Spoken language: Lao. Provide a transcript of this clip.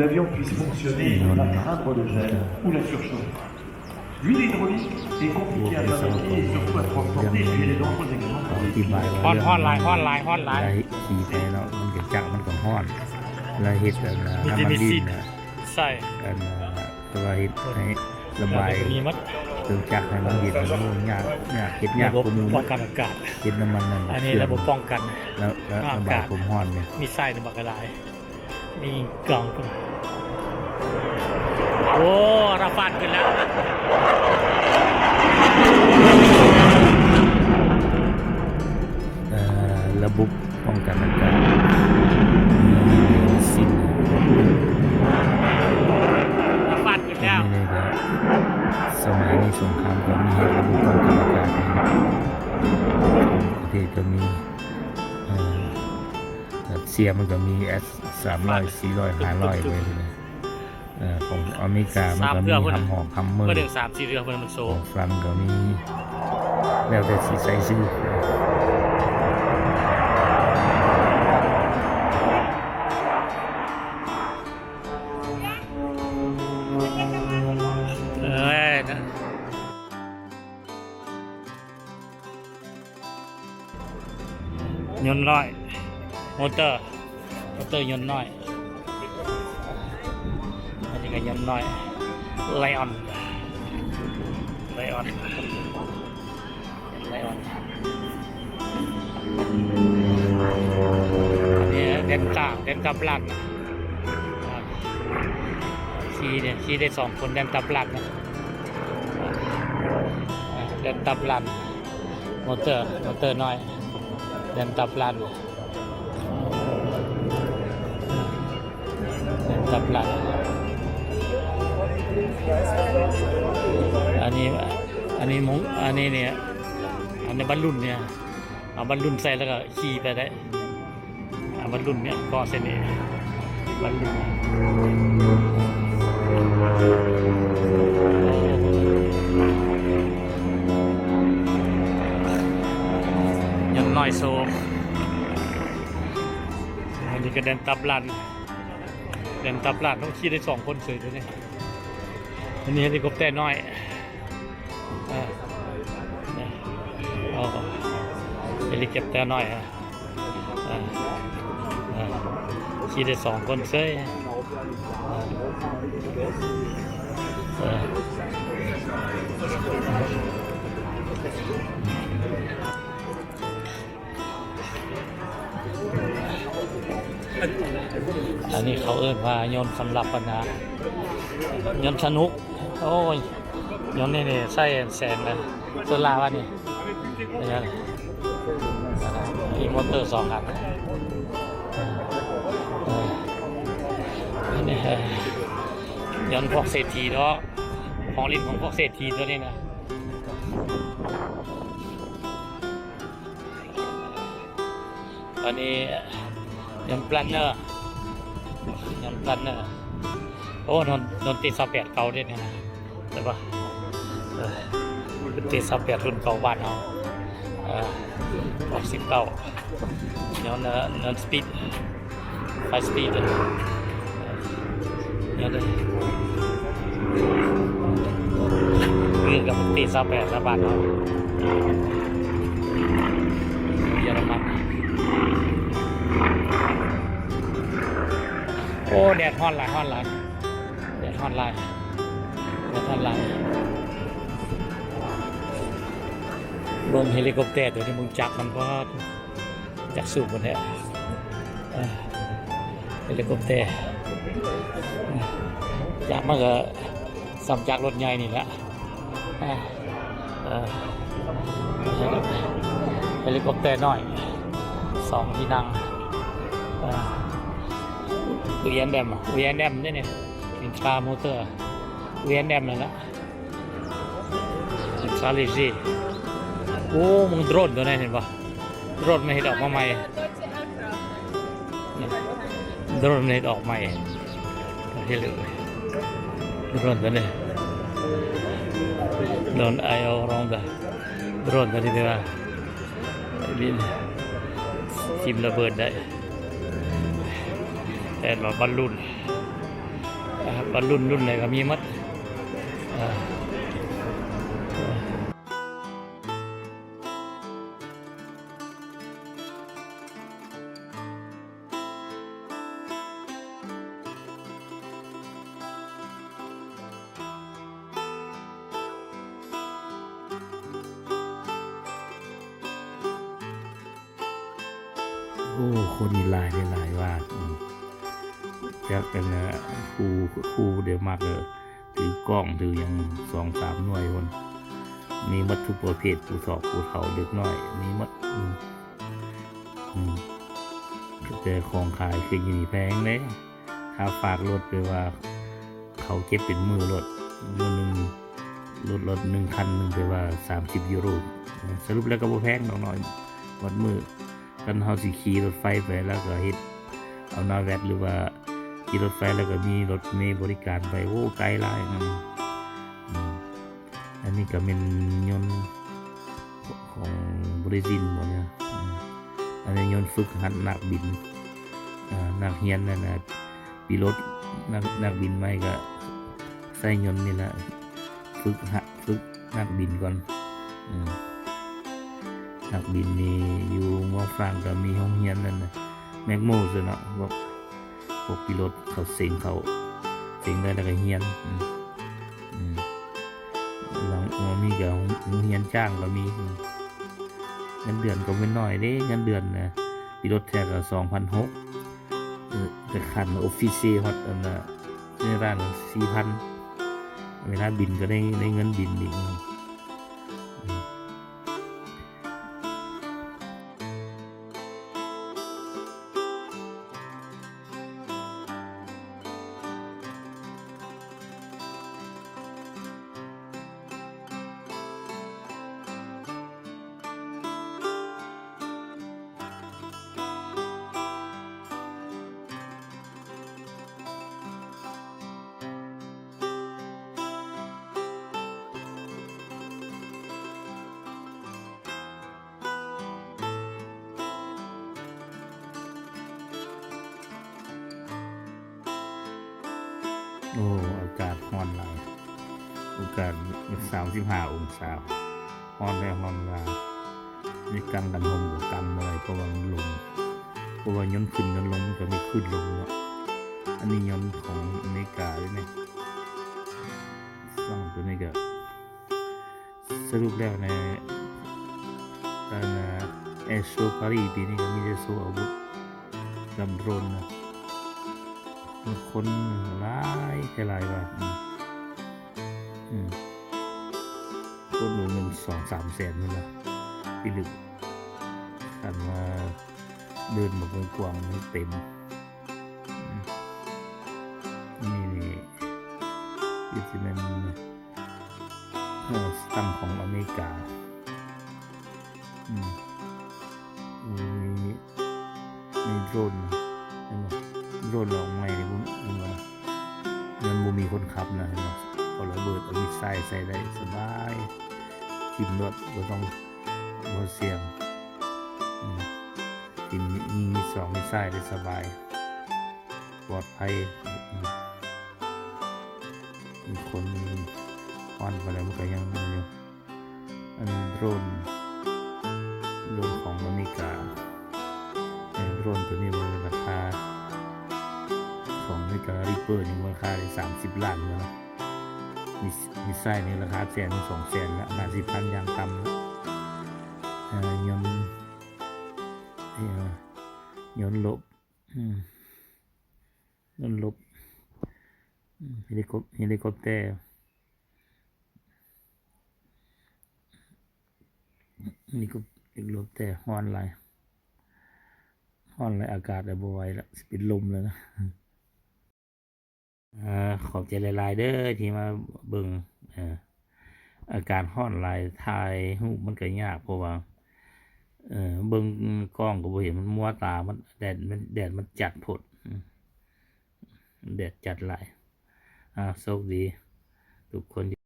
l'avion puisse fonctionner et ne pas craindre le gel ou la surchauffe. L'huile hydraulique est compliquée à fabriquer et surtout à transporter, puis elle est dangereuse également pour les pilotes. ຮ້ອນ ຮ້ອນຫຼາຍ ຮ້ອນຫຼາຍ ຮ້ອນຫຼາຍ ແລ້ວຂີ່ໄປເນາະ ມັນກໍຈັກ ມັນກໍຮ້ອນ ແລ້ວເຮັດອັນ ນ້ຳມັນດິນນະ ໃສ່ ອັນ ແຕ່ວ່າເຮັດໃຫ້ລະບາຍ ມີໝົດ ເຄື່ອງຈັກໃຫ້ມັນເຢັນ ໂອ້ ຍາກ ຍາກ ເຮັດຍາກກວ່າໝູ່ ລະບົບປ້ອງກັນອາກາດ ເຮັດນ້ຳມັນນັ້ນ ອັນນີ້ລະບົບປ້ອງກັນ ແລ້ວ ແລ້ວລະບາຍຄວາມຮ້ອນນີ້ ມີຊາຍນຳບັກຫຼາຍ ມີກອງ ໂອ້ ອາຣາຟາດຂຶ້ນແລ້ວ ເອີ ລະບົບປ້ອງກັນອາກາດ ມີສິ້ນ ອາຣາຟາດຂຶ້ນແລ້ວ ໃນສະໄໝສົງຄາມກໍມີໃຫ້ລະບົບປ້ອງກັນອາກາດ ປະເທດກໍມີ ເອີ ເຊຍມັນກໍມີ ເອສ ສາມຮ້ອຍ ສີ່ຮ້ອຍ ຫ້າຮ້ອຍ ໄວ້ ເອີ ຂອງອາເມລິກາມັນກໍມີ ສາມເທື່ອພຸ້ນ ຫຳຫອກຫຳເມີ ເພິ່ນເອີ້ນສາມສີ່ເທື່ອເພິ່ນ ມັນໂຊ ຂອງຝຣັ່ງກໍມີ ແລ້ວແຕ່ຊິໃສ່ຊື່ ເອີ ຍົນນ້ອຍ ມໍເຕີ ມໍເຕີຍົນນ້ອຍ ອັນນີ້ກໍຍົນນ້ອຍ ໄລອອນ ໄລອອນ ໄລອອນ ອັນນີ້ແດນຕາ ແດນຕາບລັດ ຂີ່ນີ້ ຂີ່ໄດ້ສອງຄົນ ແດນຕາບລັດນະ ເດີນຕັບລັນ ມໍເຕີ ມໍເຕີນ້ອຍ ເດີນຕັບລັນ ເດີນຕັບລັນ ອັນນີ້ ອັນນີ້ມຸງ ອັນນີ້ນີ້ ອັນນີ້ບັນລຸນນີ້ ເອົາບັນລຸນໃສ່ແລ້ວກໍຂີ່ໄປໄດ້. ອ່າ ບັນລຸນນີ້ ເກາະເສັ້ນນີ້ ບັນລຸນ ຍັງນ້ອຍໂຊ ອັນນີ້ກໍແດນຕັບລັນ ແດນຕັບລັນ ເຮົາຂີ່ໄດ້ສອງຄົນເສີຍເລີຍນີ້ ອັນນີ້ເຮລິຄອບເຕີນ້ອຍ. ເອີ ເອີ ເຮລິຄອບເຕີນ້ອຍ ເອີ ເອີ ຂີ່ໄດ້ສອງຄົນເສີຍ ເອີ ເອີ ອັນນີ້ເຂົາເອີ້ນວ່າຍົນສຳລັບ ອັນນ່າ ຍົນສະໜຸກ ໂອ້ຍ ຍົນນີ້ນີ້ໃຊ້ແສງນະ ໂຊລາວ່ານີ້ ມີມໍເຕີສອງອັນ ເອີ ອັນນີ້ ເອີ ຍົນພວກເສດຖີເນາະ ຂອງຫຼິ້ນຂອງພວກເສດຖີຕົວນີ້ນະ. ອັນນີ້ຍົນແປລນເນີ ຍົນແປລນເນີ ໂອ້ ໂດນ ໂດນຕີຊາວແປດເກົ່າເດ້ນີ້ນະ ແຕ່ວ່າ ເອີ ເປັນຕີຊາວແປດລຸ້ນເກົ່າບ້ານເຮົາ ເອີ ອອກສິບເກົ້າ ຍ້ອນ ຍ້ອນສະປີດ ໄຟສະປີດ ເອີ ເອີ ເລື່ອນກັບຕີຊາວແປດລະບາດເນາະ ເຢຍລະມັນ. ໂອ້ ແດດຮ້ອນຫຼາຍ ຮ້ອນຫຼາຍ ແດດຮ້ອນຫຼາຍ ແດດຮ້ອນຫຼາຍ. ເບິ່ງເຮລິຄອບເຕີຕົວນີ້ ເບິ່ງຈັກມັນ ປາດ ຈັກສູງປານໃດ ເອີ ເຮລິຄອບເຕີ ຈັກມັນກໍສ່ຳຈັກລົດໃຫຍ່ນີ້ແຫຼະ ເອີ ເອີ ເຮລິຄອບເຕີນ້ອຍ ສອງທີ່ນັ່ງ ເອີ ວີແອນເອັມ ວີແອນເອັມ ນີ້ ອິນທຣາມໍເຕີ ວີແອນເອັມ ນັ້ນລະ. ຊາລີຊີ ໂອ້ ມຶງໂດຣນຕົວນີ້ເຫັນບໍ່? ໂດຣນມັນເຮັດອອກມາໃໝ່ ໂດຣນມັນເຮັດອອກໃໝ່ ເຫັນເລີຍ ໂດຣນຕົວນີ້ ໂດຣນໄອອອລຣອງເດີ ໂດຣນຕົວນີ້ທີ່ວ່າບິນຖິ້ມລະເບີດໄດ້ ແຕ່ວ່າບັນລຸນ ບັດລຸ້ນ ລຸ້ນໃດກໍມີໝົດ. ເອີ ໂອ້ ຄົນນີ້ຫຼາຍເດ້ ຫຼາຍວ່າ ອືມ ຈັກອັນນ່າ ຄູ ຄູເດມັກ ຖືກ້ອງ ຖືຫຍັງ ສອງສາມໜ່ວຍພຸ້ນ ມີໝົດທຸກປະເພດ ຜູ້ເຖົ້າ ຜູ້ເຖົ້າ ເດັກນ້ອຍ ມີໝົດ. ອືມ ອືມ ແຕ່ຂອງຂາຍຄືຢູ່ນີ້ແພງເດ້ ຄ່າຝາກລົດ ແປວ່າເຂົາເກັບເປັນມື້ໂລດ ມື້ໜຶ່ງ ລົດ ລົດໜຶ່ງຄັນໜຶ່ງ ແປວ່າສາມສິບຢູໂຣ. ສະຫຼຸບແລ້ວກໍບໍ່ແພງດອກເນາະ ໝົດມື້. ຄັນເຮົາຊິຂີ່ລົດໄຟໄປ ແລ້ວກໍເຮັດເອົາໜ້າແວັດ ຫຼືວ່າຂີ່ລົດໄຟແລ້ວກໍມີລົດເມບໍລິການໄປ ໂອ້ ໄກຫຼາຍ. ອືມ ອືມ ອັນນີ້ກໍແມ່ນຍົນຂອງບຣາຊິນບໍເນຍ? ອືມ ອັນນີ້ຍົນຝຶກຫັດນັກບິນ ເອີ ນັກຮຽນນັ້ນນະ ປີໂລດ ນັກ ນັກບິນໃໝ່ກໍໃຊ້ຍົນນີ້ລະ ຝຶກຫັດ ຝຶກນັກບິນກ່ອນ. ອືມ ນັກບິນນີ້ຢູ່ເມືອງຝຣັ່ງກໍມີໂຮງຮຽນນັ້ນນະ ແມັກໂມຊະເນາະ ພວກ ພວກປີໂລດເຂົາເສັງເຂົ້າ ເສັງໄດ້ແລ້ວກໍຮຽນ. ອືມ ອືມ ລາງ ລາງມີກໍໂຮງຮຽນຈ້າງກໍມີ. ອືມ ເງິນເດືອນກໍບໍ່ນ້ອຍເດ້ ເງິນເດືອນນະ ຂີ່ລົດແທ້ກໍສອງພັນຫົກ ເອີ ແຕ່ຂັ້ນອອບຟິເຊຍຮອດອັນນ່າ ເຈເນຣານສີ່ພັນ ເວລາບິນກໍໄດ້ ໄດ້ເງິນບິນອີກ. ອືມ ອືມ ໂອ້ ອາກາດຮ້ອນຫຼາຍ ອາກາດສາມສິບຫ້າອົງສາ ຮ້ອນແທ້ຮ້ອນວ່າ ນີ້ກາງກັນຮົ່ມກໍກາງບໍ່ໄດ້ ເພາະວ່າມັນລົມ ເພາະວ່າຍົນຂຶ້ນຍົນລົງ ມັນກໍມີຄື້ນລົມເນາະ. ອັນນີ້ຍົນຂອງອາເມລິກາເດ້ນີ້ ສອງໂຕນີ້ກໍ ສະຫຼຸບແລ້ວໃນ ອັນ ແອໂຊປາຣີປີນີ້ກໍມີແຕ່ໂຊອາວຸດກັບໂດຣນນະ ຄົນຫຼາຍແທ້ຫຼາຍວ່າ ອືມ ອືມ ຄົນເບິ່ງເງິນສອງສາມແສນພຸ້ນລະ ພິລຶກ ຄັນວ່າເດີນມາກວ້າງໆ ມັນເຕັມ. ອືມ ນີ້ ນີ້ ນີ້ຊິແມ່ນ ເອີ ສະຕັມຂອງອາເມລິກາ. ອືມ ມີ ມີໂດຣນ ເຫັນບໍ່? ໂດຣນອອກໃໝ່ນີ້ ເຫັນບໍ່? ມັນບໍ່ມີຄົນຂັບນະ ເຫັນບໍ່? ເອົາລະເບີດ ເອົາມິດໄຊໃສ່ໄດ້ສະບາຍ ຖິ້ມໂລດ ບໍ່ຕ້ອງ ບໍ່ສ່ຽງ. ອືມ ຖິ້ມ ຍິງມິດສອງມິດໄຊໄດ້ສະບາຍ ປອດໄພ. ອືມ ມີຄົນ ຄວັນໄປແລ້ວ ມັນກໍຍັງອັນນັ້ນຢູ່ ອັນໂດຣນ ໂດຣນຂອງອາເມລິກາ. ເອີ ໂດຣນໂຕນີ້ມັນລາຄາຂອງອາເມລິກາ ຣີບເປີນີ້ມັນລາຄາໄດ້ສາມສິບລ້ານແລ້ວເນາະ. ມິດ ມິດໄຊນີ້ລາຄາແສນ ສອງແສນລະ ຫ້າສິບພັນຢ່າງຕ່ຳລະ. ເອີ ຍົນ ເອີ ຍົນລົບ ອືມ ຍົນລົບ ອືມ ເຮລິຄົບ ເຮລິຄົບແຕ ເຮລິຄົບ ເຮລິຄົບແຕ ຮ້ອນຫຼາຍ ຮ້ອນຫຼາຍ ອາກາດລະບໍ່ໄຫວລະ ຊິເປັນລົມແລ້ວນະ. ເອີ ຂອບໃຈຫຼາຍໆເດີທີ່ມາເບິ່ງ. ເອີ ອາກາດຮ້ອນຫຼາຍ ຖ່າຍຮູບມັນກໍຍາກ ເພາະວ່າ ເອີ ເບິ່ງກ້ອງກໍບໍ່ເຫັນ ມັນມົວຕາ ມັນ ແດດ ມັນ ແດດມັນຈັດໂພດ ອືມ ແດດຈັດຫຼາຍ. ອ່າ ໂຊກດີທຸກຄົນ.